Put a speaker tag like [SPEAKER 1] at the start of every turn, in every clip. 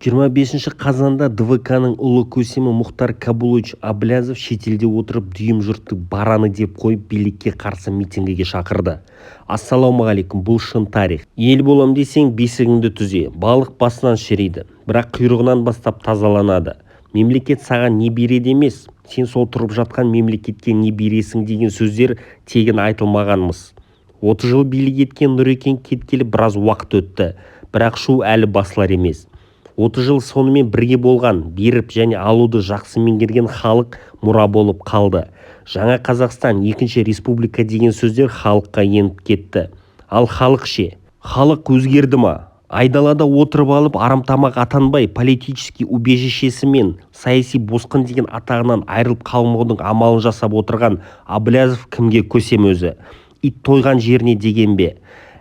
[SPEAKER 1] 25 қазанда ДВК-ның ұлы көсемі Мұхтар Кабулович Аблязов шетелде отырып, дүйім жұртты бараны деп қойып, билікке қарсы митингіге шақырды. Ассалаумағалейкум! Бұл шын тарих. Ел болам десең, бесігіңді түзе. Балық басынан шіриді, бірақ құйрығынан бастап тазаланады. Мемлекет саған не береді емес, сен сол тұрып жатқан мемлекетке не бересің деген сөздер тегін айтылмағанмыс. 30 жыл билік еткен Нұрекең кеткелі біраз уақыт өтті, бірақ шу әлі басылар емес. 30 жыл сонымен бірге болған, беріп және алуды жақсы меңгерген халық мұра болып қалды. Жаңа Қазақстан, екінші республика деген сөздер халыққа еніп кетті. Ал халық ше? Халық өзгерді ма? Айдалада отырып алып, арамтамақ атанбай, политический убежищесі мен саяси босқын деген атағынан айырылып қалмаудың амалын жасап отырған Аблязов кімге көсем өзі? Ит тойған жеріне деген бе?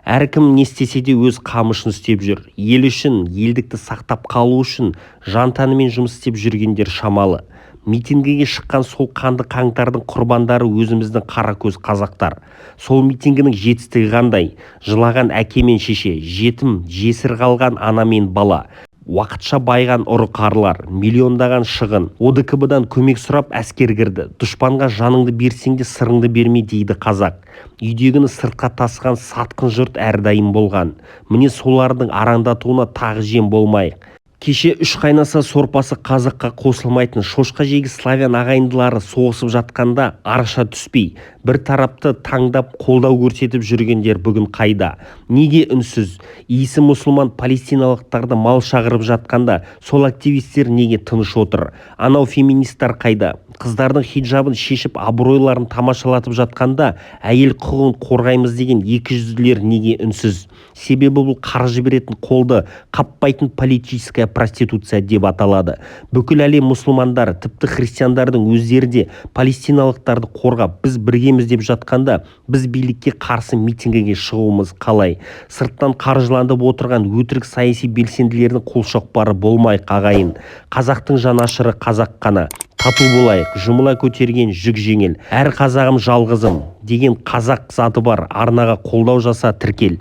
[SPEAKER 1] Әркім не істесе де, өз қамы үшін істеп жүр. Ел үшін, елдікті сақтап қалу үшін жан-тәнімен жұмыс істеп жүргендер шамалы. Митингіге шыққан сол қанды қаңтардың құрбандары өзіміздің қара көз қазақтар. Сол митингінің жетістігі қандай? Жылаған әке мен шеше, жетім жесір қалған ана мен бала, уақытша байыған ұры-қарылар, миллиондаған шығын. ОДКБ-дан көмек сұрап, әскер кірді. Дұшпанға жаныңды берсең де, сырыңды берме дейді қазақ. Үйдегіні сыртқа тасыған сатқын жұрт әрдайым болған. Міне, солардың арандатуына тағы жем болмайық. Кеше үш қайнаса сорпасы қазаққа қосылмайтын шошқа жегіш славян ағайындылары соғысып жатқанда, араша түспей, бір тарапты таңдап, қолдау көрсетіп жүргендер бүгін қайда? Неге үнсіз? Иісі мұсылман палестиналықтарды мал шағырып жатқанда, сол активистер неге тыныш отыр? Анау феминисттар қайда? Қыздардың хиджабын шешіп, абыройларын тамашалатып жатқанда, әйел құқығын қорғаймыз деген екіжүзділер неге үнсіз? Себебі бұл қаржы беретін қолды қаппайтын политическая проституция деп аталады. Бүкіл әлем мұсылмандары, тіпті христиандардың өздері де палестиналықтарды қорғап, біз біргеміз деп жатқанда, біз билікке қарсы митингіге шығуымыз қалай? Сырттан қаржыландырып отырған өтірік саяси белсенділердің қолшоқпары болмайық, ағайын. Қазақтың жанашыры қазақ қана. Тату болайық, жұмыла көтерген жүк жеңіл. Әр қазағым жалғызым деген қазақ заты бар арнаға қолдау жаса, тіркел.